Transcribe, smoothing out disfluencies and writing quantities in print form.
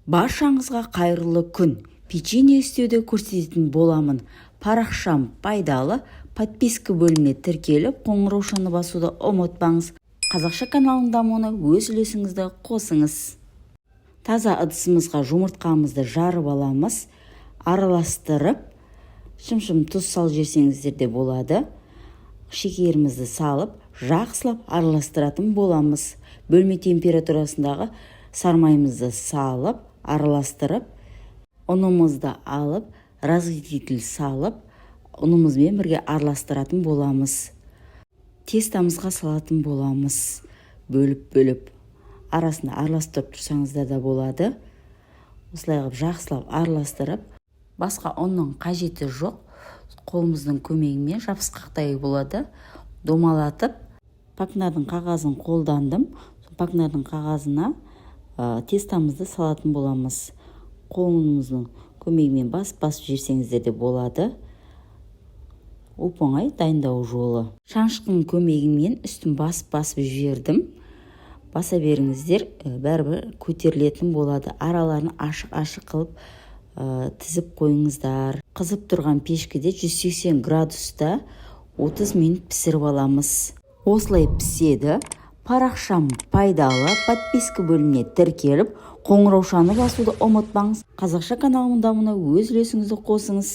Баршаңызға қайырлы күн! Печенье істеуді көрсететін боламын. Парақшам пайдалы. Подписка бөліміне тіркеліп, қоңыраушаны басуды ұмытпаңыз. Қазақша каналының дамуына өз үлесіңізді қосыңыз. Таза ыдысымызға жұмыртқамызды жарып аламыз, араластырып, шымшым тұз салып жіберсеңіздер де болады. Шекерімізді салып, жақсылап араластыратын боламыз. Бөлме температурасындағы сармайымызды салып, араластырып, ұнымызды алып, разрыхлитель салып, ұнымызбен бірге араластыратын боламыз. Тестамызға салатын боламыз бөліп-бөліп, арасында араластырып тұрсаңыздар да болады. Осылай қылып жақсылап араластырып, басқа ұнның қажеті жоқ, қолымыздың көмегімен жабысқақтай болады. Домалатып, пакнардың қағазын қолдандым. Пакнардың қағазына тестамызды салатын боламыз. Қолымыздың көмегімен басып-басып жіберсеңіздер де болады. Оп оңай дайындау жолы. Шанышқының көмегімен үстін басып-басып жібердім. Баса беріңіздер, бәрібір көтерілетін болады. Араларын ашық-ашық қылып тізіп қойыңыздар. Қызып тұрған пешкіде 180 градуста 30 минут пісіріп аламыз. Осылай піседі. Парақшам пайдалы. Подписка бөліміне тіркеліп, қоңыраушаны басуды ұмытпаңыз. Қазақша каналының дамуына өз үлесіңізді қосыңыз.